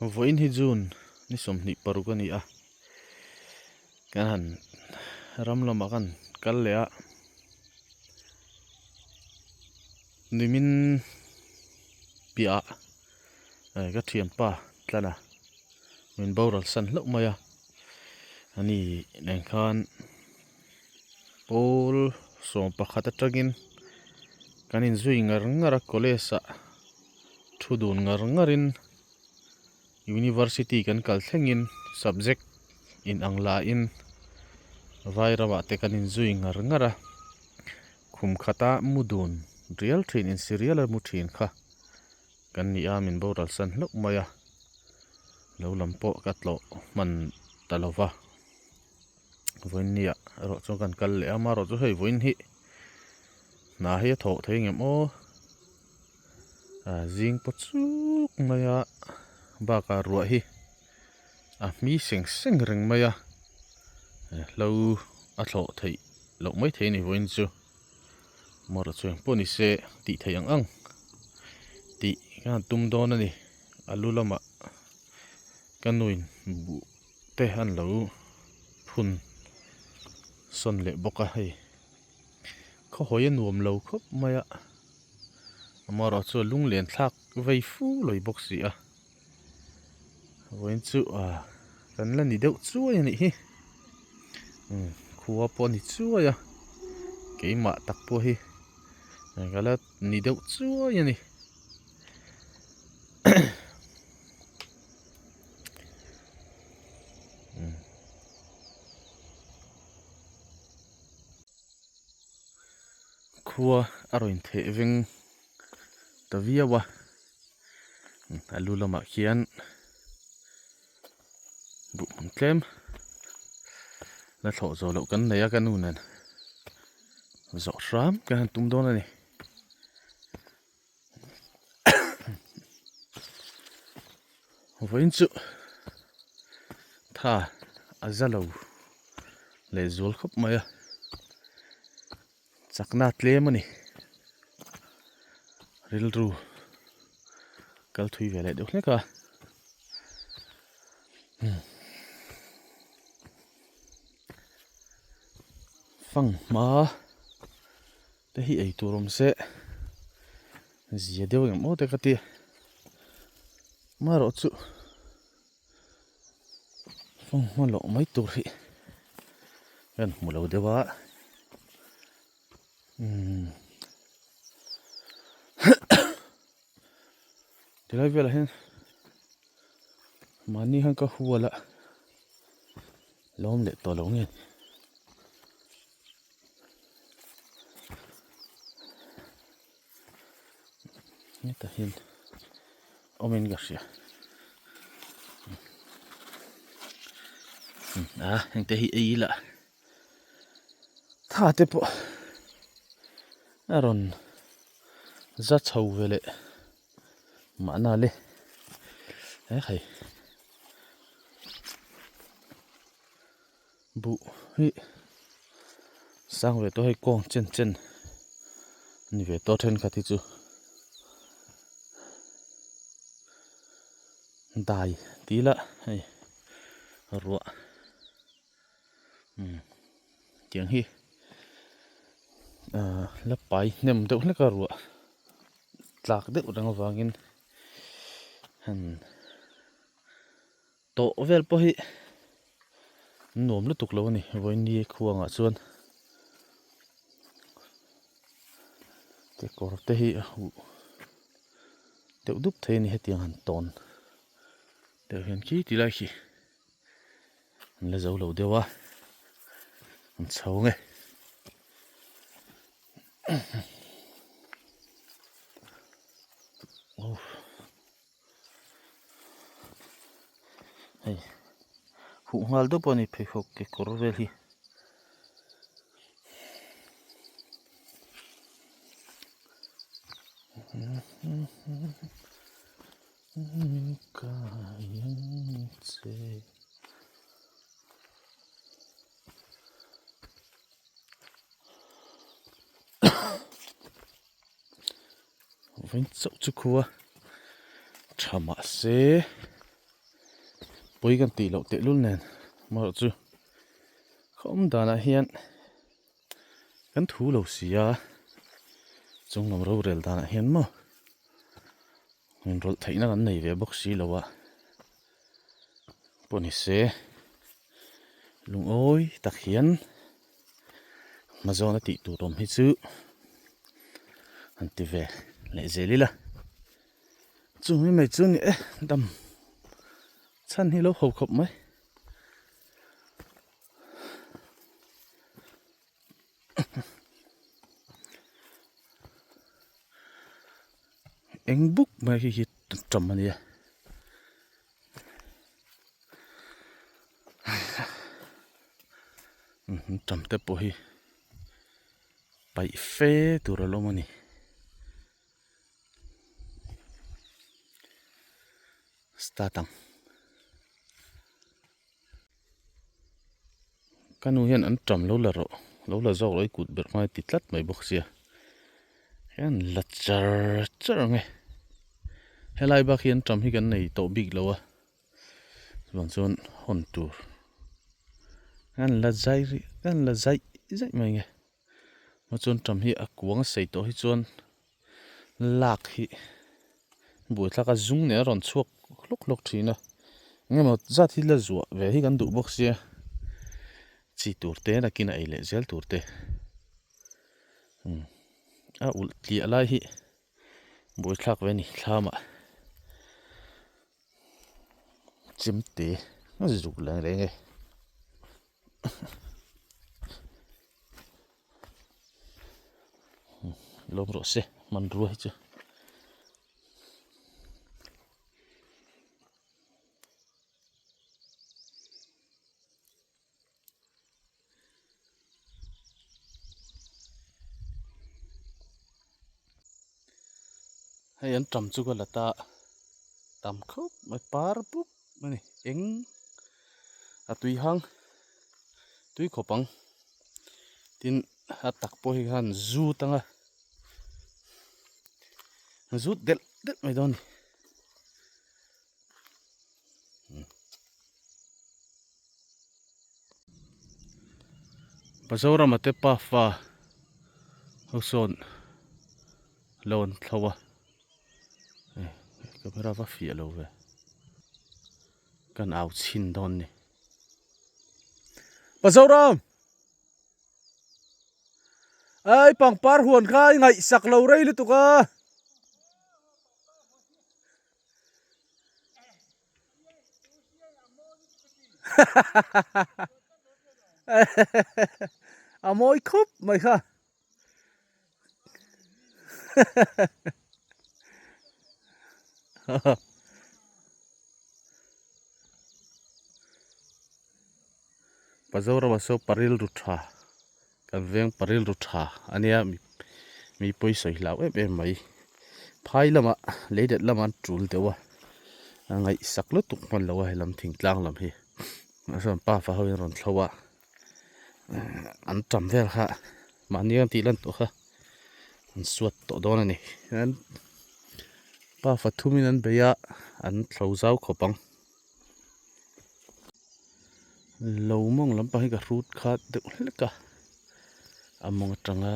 Vawiin hi June ni 26 a ni a, kan han ram lamah kan kal leh a, nimin piah ah ka thianpa tlan a min boral san hlauh mai a, ani nen khan pawl 11 atangin kan inzui ngar ngar a college ah thu dun ngar ngar in university kan kal thleng in subject in ang la in vai ramah te kan inzui ngar ngar a khum khata mu dun rial thin insi rial a mu thin kha kan ni a min boral san hlauh mai a lo lam pawh ka tlawh hman ta lo va vawiin ni ah erawh chuan kan kal leh a amaherawh chu hei vawiin hi hna hi a thawh thei ngem aw. Zing paw chuk mai a bakah ruah hi a hmi seng seng reng mai a hlo a thlawh theih loh mai thei a ni vawiin chu motor chuan pawh ni se tih theih ang ang tih ka han tum dawn a ni a lu lamah ka nuin buh te an lo phun sawn leh bawk a hei. Khawhawi a nuam lo khawp mai a, amaherawh chu a lunglen thlak vei fu lawi bawk si a, vawiin chu ah kan la ni deuh chuai a nih hi, umm khua pawh a ni chuai a, keimah tak pawh hi ka la ni deuh chuai a ni. Khua a rawn theh veng ta viau a a lu lamah khian buh hmun tlem la thlawh zawh loh kan nei a ka nu nen zawh hram kan han tum dawn a ni. Vawiin chu tha a za lo leh zual khawp mai a chakna a tlem a ni rilru kal thui ve leh deuh hlek a fanghma. Te hi ei tur awm se zia deuh engemaw te ka ti amaherawh chu fanghma lawh mai tur hi kan hmu lo deuh a umm tilai velah hian mahni hian ka hual a lawm leh tawh lo nge. Hetah hian awmin ka hria a heng te hi ei ila tha te pawh a rawn za chho ve leh mahna le he hei. Buh hi sang ve tawh hei kawng chen chen a ni ve tawh thenkhat hi chu dai tih ila hei ruah umm tiang hi ahh la pai hnem deuh hlek a ruah tlak deuh reng avangin han. Tawh vel pawh hi nuam lutuk lo a ni vawiin khuangah chuan kekawr te hi a huh deuh dup thei a ni hetiang han tawn deuh hian khi ti lai khi an la zo lo deuh a an chho nge. Hei huh nghal deuh pawh a ni pheikhawk kekawr vel hi. Vawiin chauh chu khua tha mahse. Pawi kan tih loh tehlul nen amaherawh chu khaw awm danah hian kan thu lo si a, chung lam rorel danah hian maw inrawlh theihna kan nei ve bawk si lo a, pawh ni se lungawi tak hian hma zawna tih tur awm hi chu han ti ve leh zel ila. Chumi mai chu ni e dam chhan hi lo ho khawp mai. Eng buk mai hi hi tam a nia. Tam te pawh hi paih fe tur a lawm a ni. Start ang. Ka nu hian an ṭam lo la rawh, lo la zawk rawh i kut berh hmai ti tlat mai bawk sia. Hian la char char ang e. Helai bak hi an ṭam hi kan nei tawh bik lo a. Chuvang chuan hawn tur. Hian la zai rih, hian la zaih zaih mai nge. Maw chuan ṭam hi a kuang a sei tawh hi chuan lak hi buaithlak a zung nen a rawn chhuak hlawk hlawk thin a eng emaw zat hi la zuah ve hi kan duh bawk sia chi tur te nakin a ei leh zel tur te umm a ulh tliah lai hi buaithlak ve a ni thlamah chemte a zuk leng reng e. Lawm rawh se hmanrua hi chu. Hei an tam chu ka la ta tam khawp mai par pup a ni eng a tui hang tui khawp ang tin a tak pawh hi khan zut anga zut delh delh mai dawn a ni. Pazorama te pafa ho sawn lo an thlo a camera va fiah lo ve kan au chhin dawn ni Pazoram ai pangpar huan kha i ngaihsak lo rei lutuk a. A mawi khup mai kha. Pazorama saw parilru tha kan veng parilru tha ania mi pawisa hi hlau em em mai phai lamah lei dat lamah an tul deuh a a ngaihsak lutuk hman lo a helam thingtlang lam hi a sawn pa fa ho in a rawn thlo a an tam vel kha mahni an tih lan tawh kha an suat tawh dawn a ni an pa fa thumin an bei a an thlo zau khawp ang. Lo mawng lampang hi ka hrut khat deuh hlek a a mawng atanga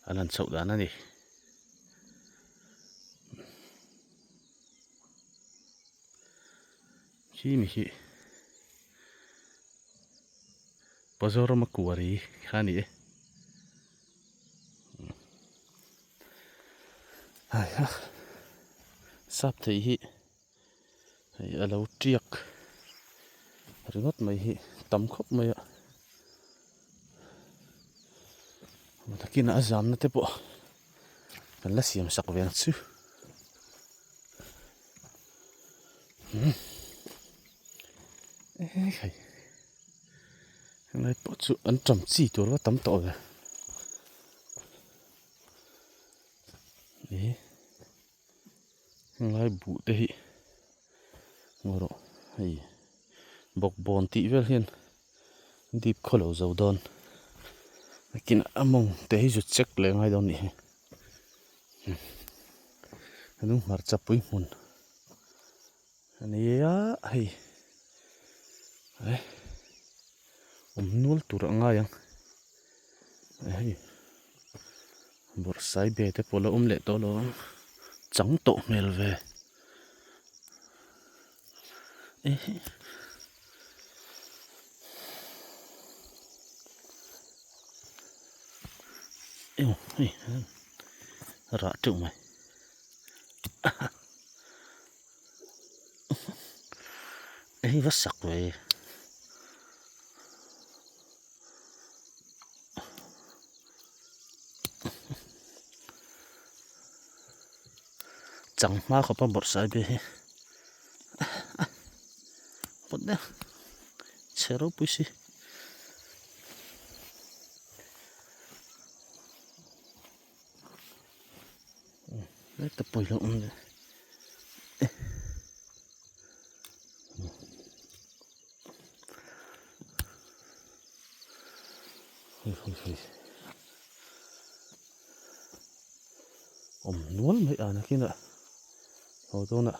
a lan chhoh dan a ni. Khi mi hi Pazorama kuari kha a ni e. Sap thei hi hei a lo tiak ringawt mai hi tam khawp mai a takin a zamna te pawh kan la siam sak ve ang chu ekhai helai pawh chu an tam chi tur va tam tawh ve. Helai buh te hi ngaw rawh hei bawkbawn tih vel hian dip khaw lo zo dawn nakinah a mawng te hi zu check leh ngai dawn nih hi a hnung hmarcha pui hmun. Ania hei eh awm nual tur a ngai ang hei bawrhsai be te pawh la awm leh tawh lo ang chang tawh hmel ve eh. Hei rah teuh mai. Hei va sak ve Changhma khawpa bawrhsai be hi vawt deuh chhe ropui si. Heta pawh hi a awm leh e hei hei hei awm nual mai a nakinah haw dawnah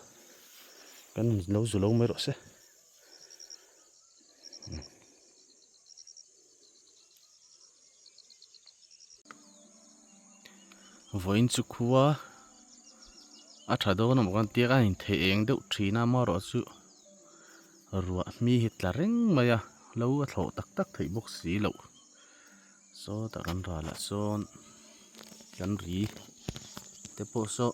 kan lo zu lo mai rawh se. Vawiin chu khua a tha dawn a maw kan tia a inthei eng deuh thin a amaherawhchu ruah hmi hi tla reng mai a lo a thlawh tak tak theih bawk si loh sawtah kan ralah sawn kan ri te pawh saw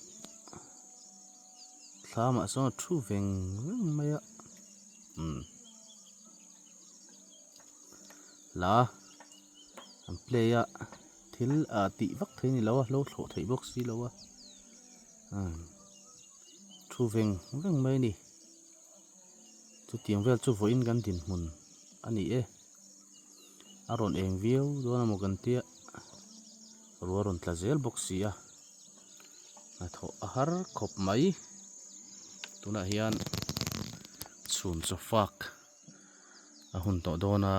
thlamah sawn a thu veng veng mai a umm. Hla an play a thil ah tih vak thei a ni lo a hlo thlawh theih bawk si lo a umm thu veng veng mai a ni chutiang vel chu vawiin kan dinhmun a ni e a rawn eng viau dawn emaw kan tia ruah a rawn tla zel bawk si a hnathawh a har khawp mai tunah hian chhun chaw fak. A hun tawh dawn a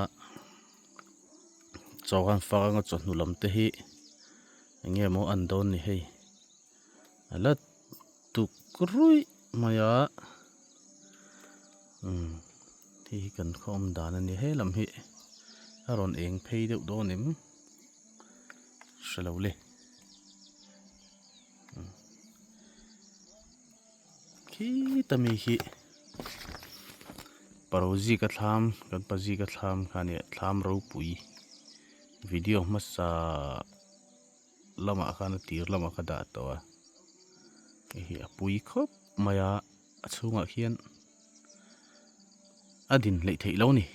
chaw khan fak anga chawhnu lam te hi eng nge maw an dawn ni hei a la tuk ruih mai a umm hei hi kan khaw awm dan a ni he lam hi a rawn eng phei deuh dawn em hre lo le Khita mi hi Parozika thlam kan pazika thlam kha a nia thlam ropui video hmasa lamah khan a tir lamah ka dah tawh a hei hi a pui khawp mai a a chhungah khian a din hleih theih lo a ni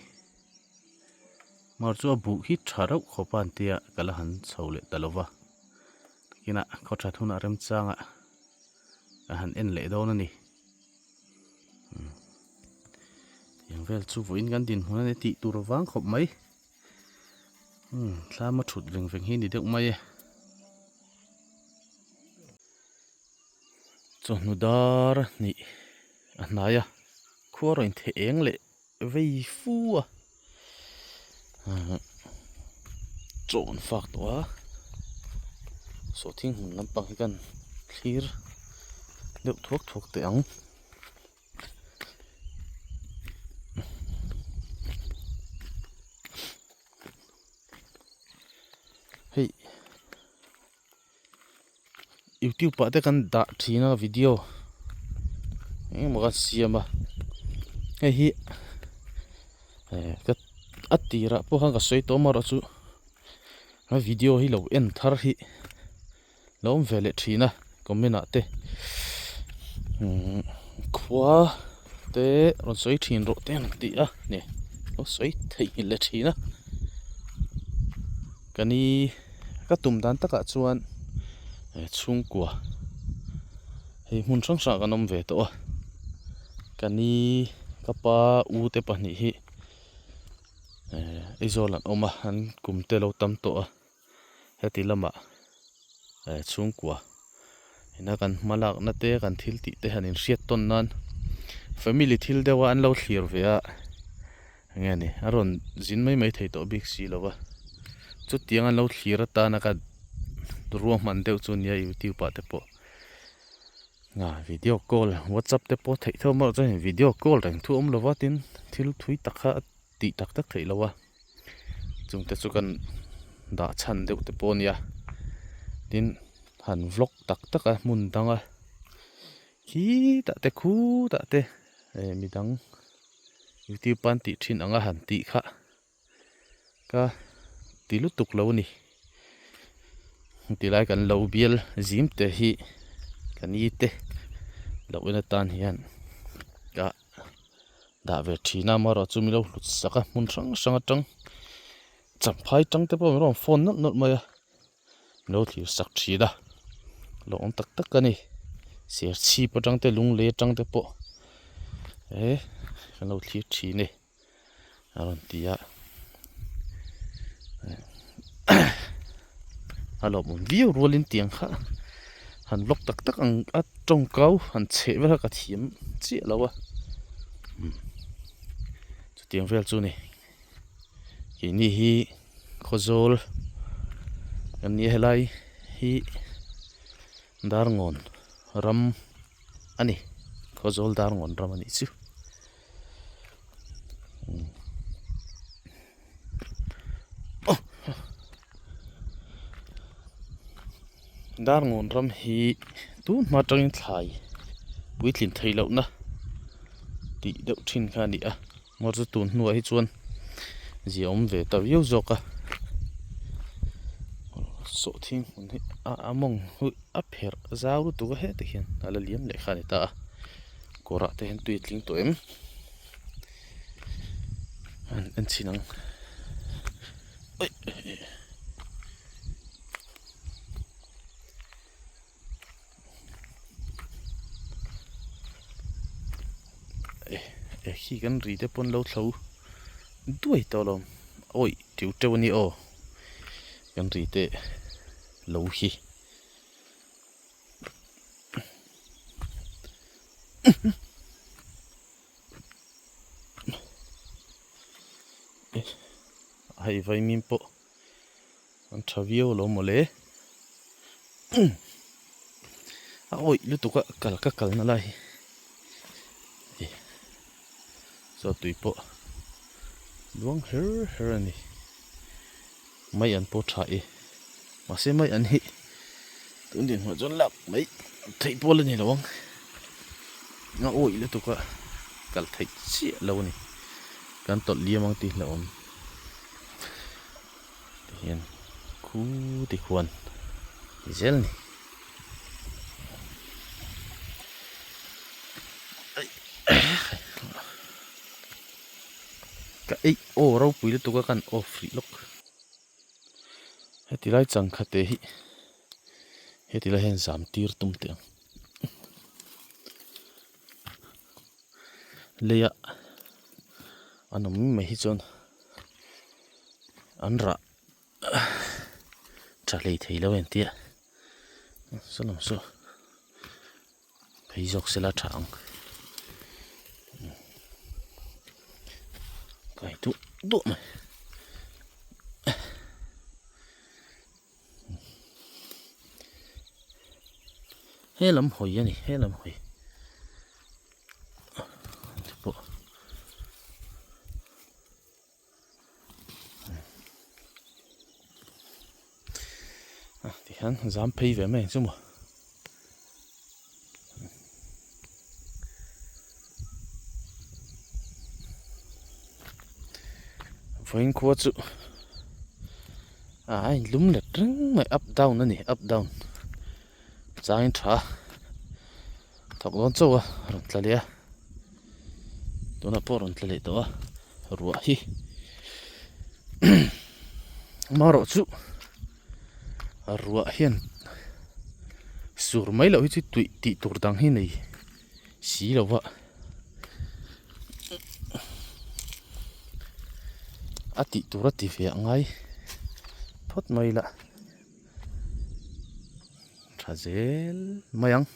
mar chu a buh hi tha reuh khawp a an tia ka la han chho leh ta lo va kinah khaw that hunah remchangah. a han en leh dawn a ni tiang vel chu vawiin kan dinhmun a ni tih tur vang khawp mai umm thlama thut veng veng hi a ni deuh mai e chawhnu dar hnih a hnai a khua rawn intheh eng leh vei fu a chaw an fak tawh a sawhthing hmun lampang hi kan thlir deuh thuak thuak teh ang. Hei youtube ah te kan dah thin a video engemaw kan siam a hei hi eh ka a tirah pawh khan ka sawi tawh amaherawh chu a video hi lo en thar hi lo awm ve leh thin a comment ah te umm khua te rawn sawi thin rawh te an ti a ni lo sawi theihnghilh leh thin a ka ni. Ka tum dan takah chuan chhungkua hei hmun hrang hrangah kan awm ve tawh a ka ni ka pa u te pahnih hi Aizawl an awm a an kum te lo tam tawh a heti lamah chhungkua ina kan hma lakna te kan thil tih te han inhriat tawn nan family thil deuh a an lo thlir ve a enge ni a rawn zin mai mai thei tawh bik si lo va chutiang an lo thlir atana ka ruahman deuh chu nia youtube ah te pawh. A video call whatsapp te pawh theih tho maw chuan video call reng thu awm lova tin thil thui tak kha a tih tak tak theih loh a chung te chu kan dah chhan deuh te pawh a nia tin han vlog tak tak a hmun dang a khitah te khutah te eh midang youtube an tih thin ang a han tih kha. Ka ti lutuk lo a ni. Tilai kan lo bial zim te hi ka ni te loh en atan hian ka dah ve thin a amaherawhchu chu milo hlut sak a hmun hrang hrang atang champhai tang te pawh min rawn phone nawlh nawlh mai a milo thlir sak thin a lawm tak tak a ni serchhip atang te lunglei atang te pawh eh kan lo thlir thin e. A rawn ti a a lawmawm viau rualin tiang kha han vlog tak tak ang a tawngkau han chheh vel kha ka thiam chiah lo a chutiang vel chu a ni keini hi khawzawl kan nia helai hi Darngawn ram a ni khawzawl Darngawn ram a nih chu. Darngawn ram hi tun hma atangin thlai puitlin theih lohna tih deuh thin kha a ni a maw chu tun hnuah hi chuan zia awm ve ta viau zawk a sawhthing hmun hi a mawng hi a pherh zau lutuk a hetah hian a la liam leh kha a ni ta a. Kawrah te hian tui a tling tawh em an en chhin ang aih eh eh khi kan ri te pawn lo thlo duai tawh alawm awih tiu teuh a ni aw kan ri te lo hi. Hei vaimim pawh an tha viau lo mawle a awih lutuk a kal ka kal na lai hi chaw tui pawh luang her her a ni. Mai an pawh tha e mahse mai an hi tun dinhmunah chuan lak mai theih pawl a ni lo ang a awih lutuk a kal theih chiah lo a ni kan tawlh liam ang tih hlauhawm tihian khu ti khuan ti zel a ni. Ka eih aw ropui lutuk a kan off rih lawk. Heti lai changkha te hi heti lai hian zam tir tum teh ang. Leia an awm mai hi chuan an rah tha hlei thei lo en tia saw saw. Phei zawk sela tha ang. Kai duh duh mai. He lam hawi a ni, he lam hawi. Te pawh. A tihian zam phei ve mai ang chu maw. Vawiin khua chu a inlum let reng mai up down a ni up down changin tha thawk dawn chauh a rawn tla leh a tunah pawh rawn tla leh tawh a ruah hi amaherawhchu ruah hian sur mai loh hi chu tui tih tur dang hi nei si lo va a tih tur a ti ve a ngai phawt mai la tha zel mai ang.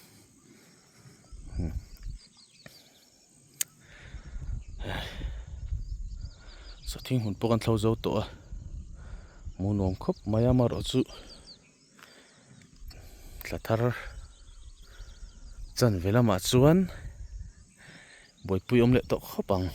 Sawhthing hun pawh kan thlo zo tawh a mu nuam khawp mai a amaherawhchu thla thar. Chanve lamah chuan buaipui awm leh tawh khawp ang.